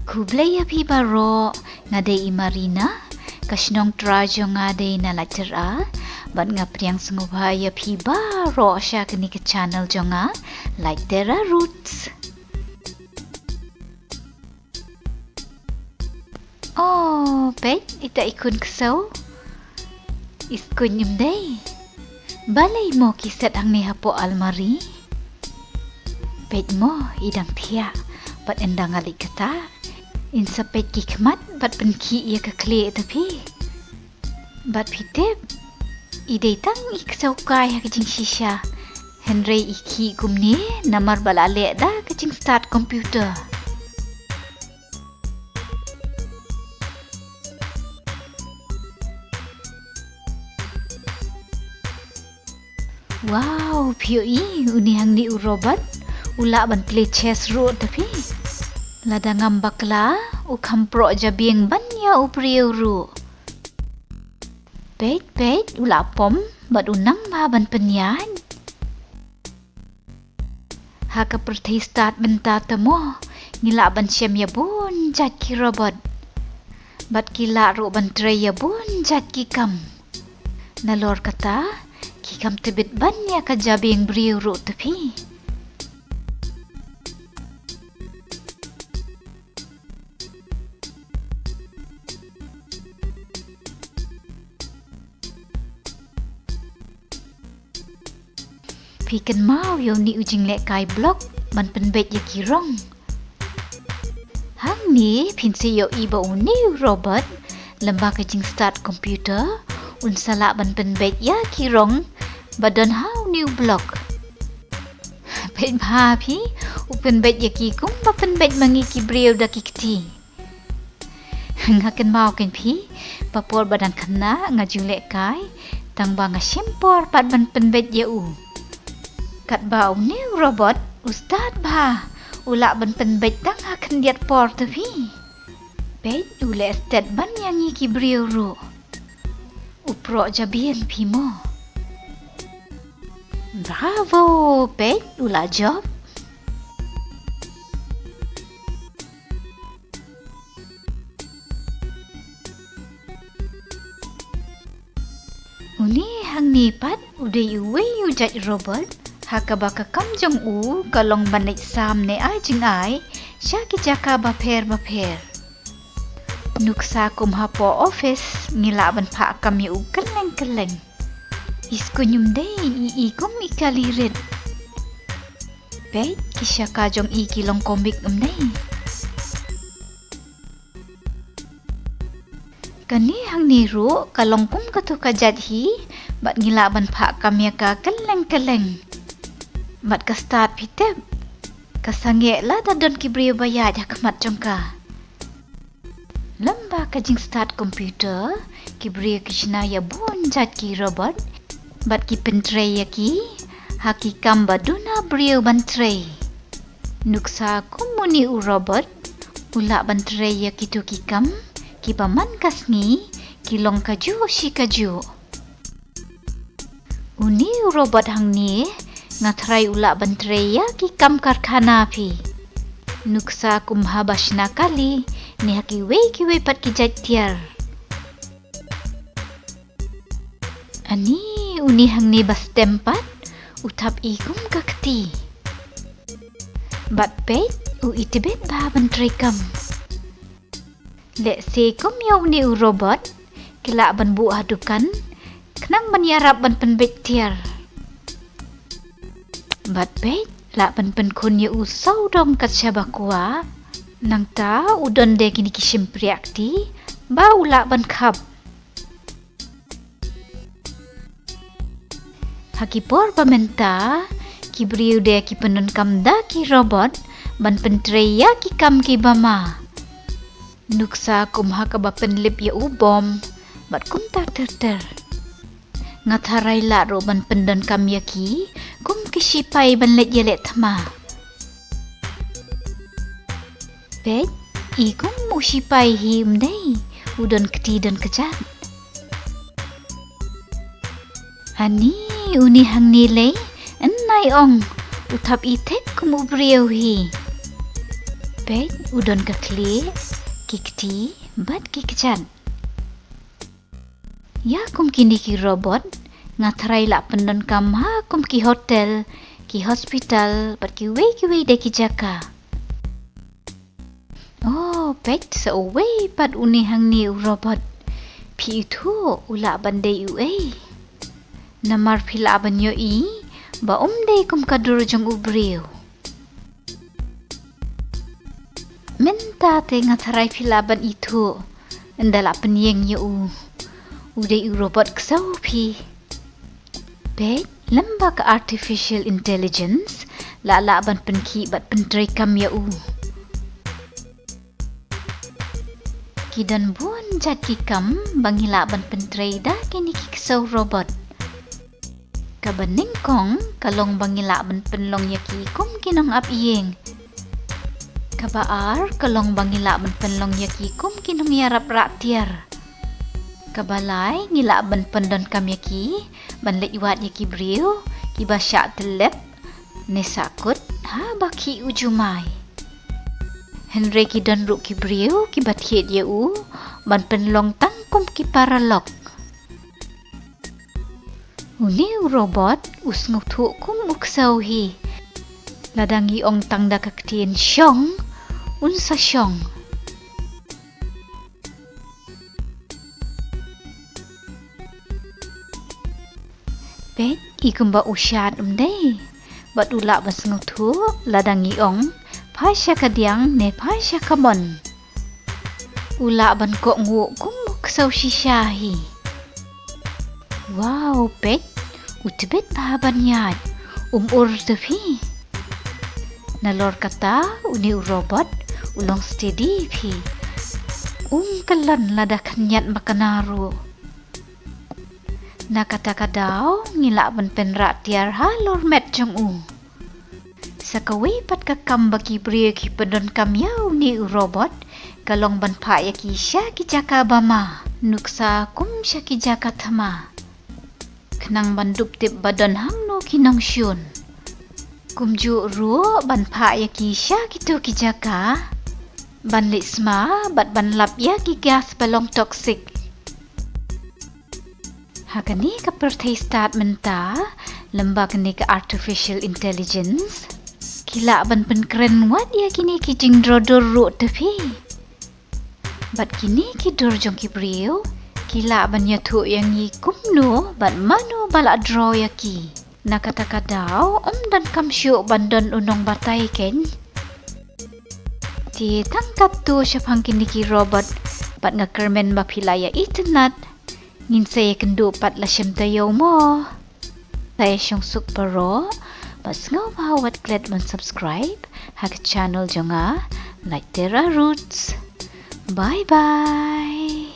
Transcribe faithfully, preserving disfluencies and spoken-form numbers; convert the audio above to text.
Khublei ïa phi baroh, nga dei i Marina, ka shnong trai jong nga dei na Laittyra, bad nga pdiang sngewbha ïa phi baroh sha kane ka channel jong nga, Laittyra Roots. Oh, peit, ita i khun ksew. I skuin ym dei. Balei mo ki set hangne hapoh almari? Peit mo, i dang thiah, bad ynda nga leit kata, in sa peit ki khmat bad pynkhih ïa ka khlieh, te phi. Bad phi tip, i dei tang i ksew kai ha ka jingshisha, hynrei i khih kumne namar ba la leh da ka jingstart computer. Wow, phi ïohi, une hangne u robot u lah ban play chess ruh, te phi. Lada ngam bakla, u kham proh jabieng ban ïa u briew ruh. Peit, peit, u lah pom bad u nang bha ban pynïaid. Ha ka pyrthei stad mynta te mo, ngi lah ban shem ïa bun jait ki robot. Bad ki lah ruh ban trei ïa bun jait ki kam. Nalor kata, ki kham tbit ban ïa ka jabieng briew ruh, te phi. Phi kynmaw ïa une u jinglehkai block ban pynbeit ïa ki rong? Hangne phin sa ïohi ba une u robot, lem bad ka jingstart computer, un sa lah ban pynbeit ïa ki rong ba don ha une u block. Peit bha phi, u pynbeit ïa ki kumba pynbeit ma ngi ki briew da ki kti. Nga kynmaw kein phi, ba por ba dang khynnah nga ju lehkai, tang ba nga shim por pat ban pynbeit ïa u. Katba une u robot u stad bha, u lah ban pynbeit tang ha khyndiat por, te phi. Peit, u leh stet ban ïa ngi ki briew ruh. U proh jabieng, phi mo. Bravo, peit, u la jop. Une hangne pat u dei uwei u jait robot, ha kaba ka kam jong u ka long ban leit sam ne ai jingai sha ki jaka bapher bapher. Nuksa kum hapoh office, ngi lah ban phah kam ïa u kylleng kylleng. I skuin ym dei, i i kum i kali rit. Peit, ki shaka jong i ki long comic, ym dei? Kane hangne ruh ka long kum kato ka jait hi, bad ngi lah ban phah kam ïa ka kylleng kylleng. Bad ka stad, phi tip, ka sangeh lada don ki briew ba ïaid ha khmat jong ka. Lem bad ka jingstad computer, ki briew ki shna ïa bun jait ki robot, bad ki pyntrei ïa ki ha ki kam ba duna briew ban trei. Nuksa kum une u robot, u lah ban trei ïa kito ki kam kiba man ka sngi ki long kajuh shi kajuh. Une u robot hangne, nga tharai u lah ban trei ïa ki kam karkhana, phi. Nuksa kum haba shna kali, ne ha kiwei kiwei pat ki jait tiar. Ani, une hangne ba stem pat, u thap i kum ka kti. Bad peit, u itbit bha ban trei kam. Lehse kum ïa une u robot, ki lah ban buh ha dukan, khnang ban ïarap ban pynbeit tiar. Bad peit, lah ban pynkhun ïa u sawdong kat shaba kwah, nangta u don de kine ki shympriah kti, ba u lah ban khap. Ha ki por ba mynta, ki briew de ki pyndonkam da ki robot, ban pyntrei ïa ki kam kiba ma. Nuksa kum ha kaba pynlip ïa u bom, bad kumta ter ter. Nga tharai lah ruh ban pyndonkam ïa ki, kum ki shipai ban leit ïaleh thma. Peit, i kum u shipai hi, ym dei, u don kti don kjat. Ani, une hangne lei, yn nai ong, u thap i thik kum u briew hi. Peit, u don ka khlieh, ki kti, bad ki kjat. Ïa kum kine ki robot nga tharai lah pyndonkam ha kum ki hotel, ki hospital, bad kiwei kiwei de ki jaka. Oh, peit, sa uwei pat une hangne u robot. Phi ithuh u lah ban dei uei? Namar phi lah ban ïohi ba um dei kum ka dur jong u briew. Mynta te nga tharai phi lah ban ithuh, ynda lah pynïeng ïa u. U dei u robot ksew phi. Peit, lem ba ka artificial intelligence la lah ban pynkhih bad pyntreikam ïa u. Ki don bun jait ki kam ba ngi lah ban pyntrei da kine ki ksew robot. Kaba nyngkong ka long ba ngi lah ban pynlong ïa ki kum ki nongap ïing. Kaba ar ka long ba ngi lah ban pynlong ïa ki kum ki nongïarap rah tiar. Kaba lai ngi lah ban pyndonkam ïa ki ban leit wad ïa ki briew kiba shah tyllep ne sahkut haba khih u jumai. Hynrei ki don ruh ki briew kiba thied ïa u ban pynlong tang kum ki paralok. Une u robot u sngewthuh kum u ksew hi. Lada ngi ong tang da ka ktien shong, un sa shong. Peit, i kumba u shad um dei. Bad u lah ban sngewthuh lada ngi ong, phai sha ka diang ne phai sha ka mon. U lah ban kohnguh kum u ksew shisha hi. Wow, peit, u tbit bha ban ïaid, um ur te phi. Nalor kata, une u robot u long steady phi. Um kyllon lada khynñiat makna ruh. Na kata ka daw ngi lah ban pynrah tiar halor met jong u. Sa kawei pat ka kam ba ki briew ki pyndonkam ïa une u robot ka long ban phah ïa ki sha ki jaka ba ma, nuksa kum sha ki jaka thma. Khnang ban dup tip ba don hangno ki nongshun. Kumjuh ruh ban phah ïa ki sha kito ki jaka ban leit sma bad ban lap ïa ki gas ba long toxic. Ha kane ka pyrthei stad mynta, lem ba kane ka artificial intelligence, ki lah ban pynkren wat ïa kine ki jingdro dur ruh te phi. Bad kine ki dur jong ki briew ki lah ban ïathuh ïa ngi kumno bad mano ba lah dro ïa ki. Na kata ka daw, um donkam shuh ban don u nongbatai keiñ. Te tang katto shaphang kine ki robot, bad nga kyrmen ba phi la ïa itynnad. Ngin sa ïakynduh pat la shem taïew mo. Sa ïashong suk baroh, bad sngewbha wat klet ban subscribe ha ka channel jong nga, Naitera Roots. Bye bye.